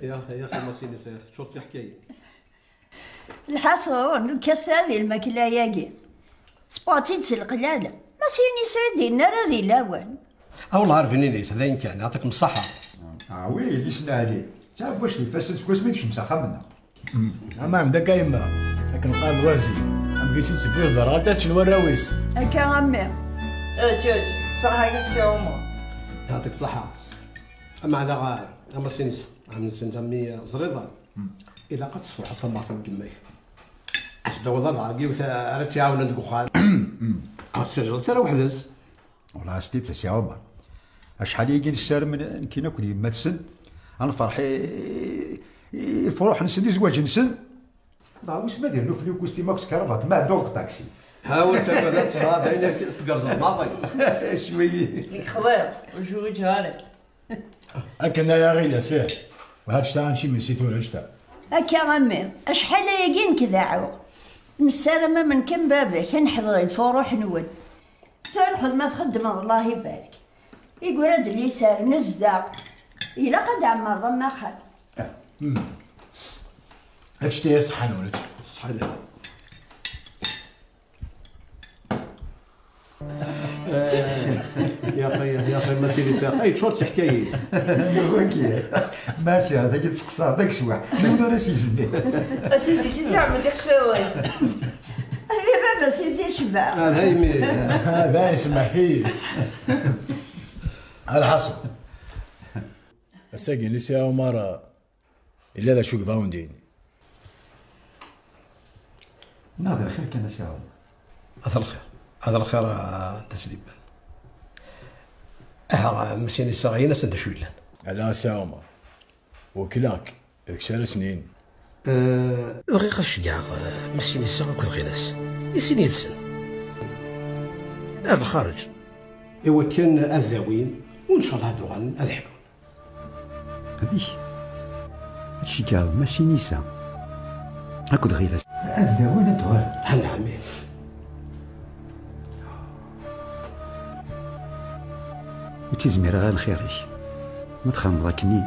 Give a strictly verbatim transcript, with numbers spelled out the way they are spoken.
Ya, ya xi Masinisa, teččur d tiḥkayin. Lḥaṣun, ukasa di lmakla-agi. Sbuɣ-tt-id s leqlal. Masinisa ur d-yenni ara di lawan. Awel ɣer bnin-is, d ayen kan, yeɛṭikem ṣṣeḥḥa. Ah oui, yelli-s n Ɛli. D taɛebbuct n ifassen seg wasmi d-kecmet s axxam-nneɣ. Ama ɛemda akka yemma, akken qqaren lwazi, amek i s-id-tewwiḍ d rɣalt ad ččen warraw-is. Akka a mmi. Eǧǧ, eǧǧ, ṣaḥa-k a Si Ɛumer. Yeɛṭik ṣṣeḥḥa. Ameɛna, a Masinisa, ɛemsen d a mmi ẓriḍan. Ilaq ad tesferḥeḍ tamart n yemma-k. Ad s-d-tawiḍ alɣar n yiwet ara tt-iɛawnen deg uxxam. Ur tettserjdeḍ ara weḥd-s. Wala s tidet a Si Ɛumer. Acḥal-agi nessaram n-, nekkini akked yemma-tsen, ad nferḥ i, i, i lefruḥ-nsen, i zzwaǧ-nsen. Dɣa wissen ma d-yernu fell-i ukusti ma akked kravat, ma ɛedduɣ deg ṭaksi. Ḥawel tagad ad tebɣa d ayen tgerrzeḍ maḍi. Cwiyi. Nekk xḍiɣ, ur zwiǧeɣ ara. Akken ay aɣilas, ih. Hajta anci min si tura hajta. Akka a mmi, acḥal ayagi nekk deɛɛuɣ. Nessaram am nekk am baba-k ad neḥḍer i lfuruḥ-nwen. Tura lxedma txeddmeḍ, Allah ibarek. Iggra-d liser, nezdeɣ. Ilaq ad ɛemmreḍ am axxam. Ečč-tt-id ṣṣeḥḥa-nwen, ečč. Ṣṣeḥḥa-nwen. Ya xi, ya xi, Masinisa, ay, teččur d tiḥkayin. Wagi, Masi, dagi tseqsaḍ, dagi swaḥ. Yiwen ur as-yezmir. Asizik i s-iɛemmed iqsiḍen. Ala baba-s i d-icba. Ah, d aymi. Ah, d ayen semmeḥ-iyi. Alḥaṣun. Ass-agi, Lisiya Umar, yella d acu yebɣa wen-d-yini. Neɣ d lxir kan, a Si Ɛumer. Ad lxir. Ad lxir, a Dda Sliman. Aha, Masinisa, ɣiyin-asen d acu yellan. Ala, a Si Ɛumer. Wekkleɣ-k, d kečč ara sen-yinin. Eh, bɣiɣ ad ceggɛeɣ, eh, Masinisa akked Ɣilas. I sin yid-sen. Ar lxareǧ. I wakken ad dawin, u ncallah ad uɣalen ad ḥlun. Amek? Ad tceggɛeḍ Masinisa akked Ɣilas? Ad dawin ad uɣalen. Ha, nɛam. Ur ttizmireɣ ara lxir-ik. Ma txedmeḍ akkenni,